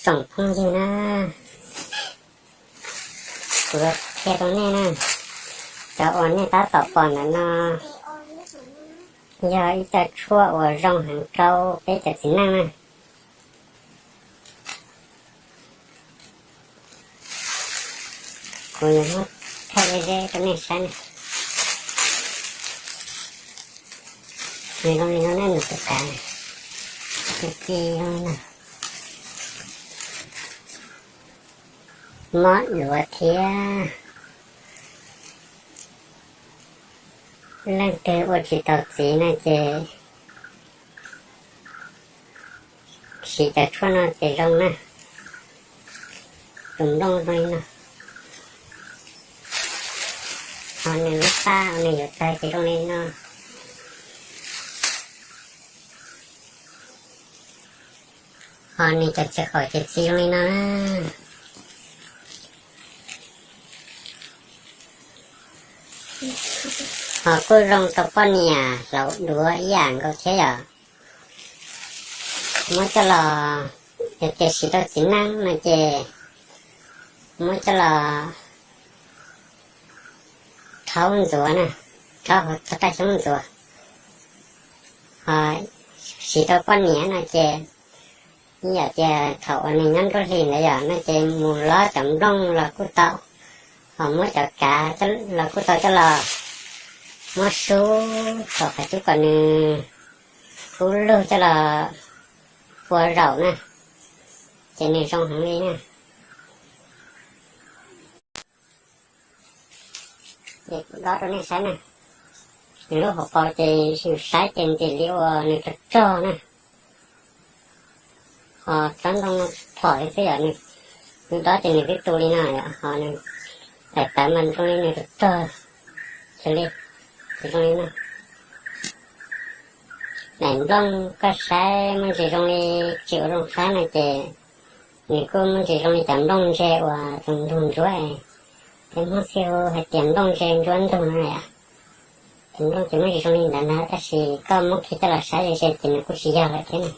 Tsoom phooj ywg na, kuv qhia rau nej na, cov uas nej tab tom pom ntawm no yog ib co tshuaj uas zoo heev rau peb cov txiv neej na. Kuv yuav muab thaij ze ze rau nej saib na. Nws zoo li no ne, nws tus kav, nws ci zoo li no. Mob duav thiab, leej twg ua tsis tau txiv no ces siv cov tshuaj no ces zoo na. Tus nplooj zoo li no, ho nws lub paj uas nws yuav tawg ces zoo li no. Ho nws cov txiv qaum ces txi zoo li no na. Ho kuj zoo rau poj niam hlauv duav ib yam nkaus thiab yom. Muab coj los, yog tias siv rau txiv neej no ces muab coj los rhaub ntxuav na, rhaub hauv txog raj xyoob ntxuav. Ho siv rau poj niam no ces ib yam tias thaum uas nws nyob nruab hlis ntawd yom, no ces mus lob cov nplooj los kuj tau, ho muab cov kav los kuj tau coj los muab sub thaum qhov cub kom nws kub lug coj los pua zaum na, ces nws zoo heev li na. Ces kuv dob rau nej saib na, nws lub hauv paus ces yus saib ces ntxim li uas nws rog rog na. Ho tsob ntoo phom li xwb yom, nws dob ces nws twb tu li no yom, ho nws daim tawv mas zoo li nws rog rog xws li, ces zoo li no. Daim nplooj koj saib muaj ntsis zoo li tsis ua zoo qab no ces nws kuj muaj ntsis zoo li cov nplooj ntse uas tus ntug ntsuav, peb Hmoob xib hais tias nplooj ntse ntsuab ntug no yom. Tus nplooj ces muaj ntsis zoo li ntawd ntag, tab sis koj muab khi coj los saib ze ze ces nws kuj tsis yog lawm thiab na.